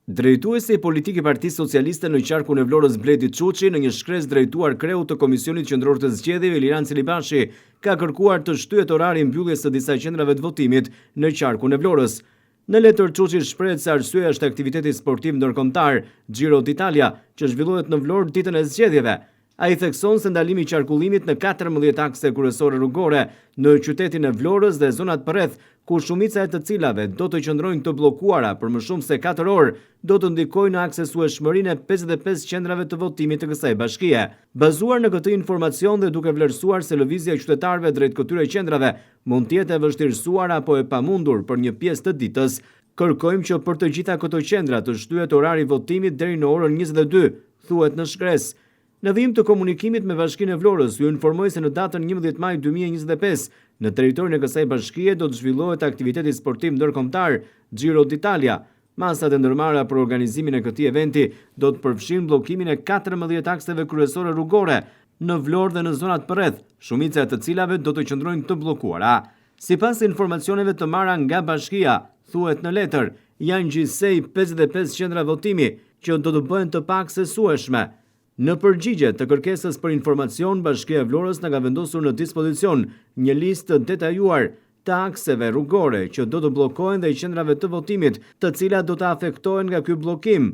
Drejtuesi politik i Partisë Socialiste në qarkun e Vlorës Bledi Çuçi në një shkresë drejtuar kreut të Komisionit Qendror të Zgjedhjeve Ilirian Celibashi ka kërkuar të shtyhet orari i mbylljes së disa qendrave të votimit në qarkun e Vlorës. Në letër Çuçi shprehet se arsyeja është aktiviteti sportiv ndërkombëtar Giro d'Italia që zhvillohet në Vlorë ditën e zgjedhjeve. Ai thekson se ndalimi i qarkullimit në 14 akse kryesore rrugore në qytetin e Vlorës dhe zonat përreth, ku shumica e të cilave do të qëndrojnë të bllokuara për më shumë se 4 orë, do të ndikojë në aksesueshmërinë e 55 qendrave të votimit të kësaj bashkie. Bazuar në këtë informacion dhe duke vlerësuar se lëvizja e qytetarëve drejt këtyre qendrave mund të jetë e vështirësuar apo e pamundur për një pjesë të ditës, kërkojmë që për të gjitha këto qendra të shtyhet orari i votimit deri në orën 22, thuhet në shkresë. Në vijim të komunikimit me Bashkinë e Vlorës, ju informoj se në datën 11 maj 2025, në territorin e kësaj bashkie do të zhvillohet aktiviteti sportiv ndërkombëtar Giro d'Italia. Masat e ndërmarra për organizimin e këtij eventi do të përfshijnë bllokimin e 14 akseve kryesore rrugore në Vlorë dhe në zonat përreth, shumica e të cilave do të qëndrojnë të bllokuara. Sipas informacioneve të marra nga bashkia, thuhet në letër, janë gjithsej 55 qendra votimi që do të bëhen të paaksesueshme. Në përgjigje të kërkesës për informacion, Bashkia e Vlorës na ka vendosur në dispozicion një listë të detajuar të akseve rrugore që do të bllokohen dhe qendrave të votimit, të cilat do të afektohen nga ky bllokim,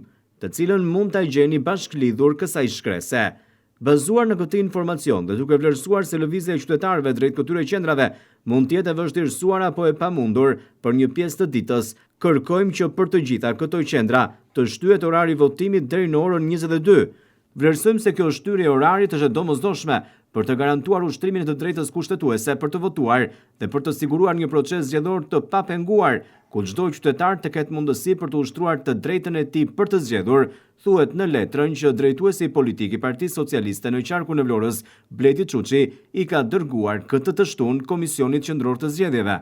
të cilën mund ta gjeni bashkëlidhur kësaj shkrese. Bazuar në këtë informacion dhe duke vlerësuar se lëvizja e qytetarëve drejt këtyre qendrave mund të jetë e vështirësuar apo e pamundur për një pjesë të ditës, kërkojmë që për të gjitha këto qendra të shtyhet orari i votimit deri në orën 22. Vlerësojmë se kjo shtyrje e orarit është e domosdoshme për të garantuar ushtrimin e të drejtës kushtetuese për të votuar dhe për të siguruar një proces zgjedhor të papenguar, ku çdo qytetar të ketë mundësi për të ushtruar të drejtën e tij për të zgjedhur, thuhet në letrën që drejtuesi politik i Partisë Socialiste në qarkun e Vlorës, Bledi Çuçi, i ka dërguar këtë të shtunë Komisionit Qendror të Zgjedhjeve.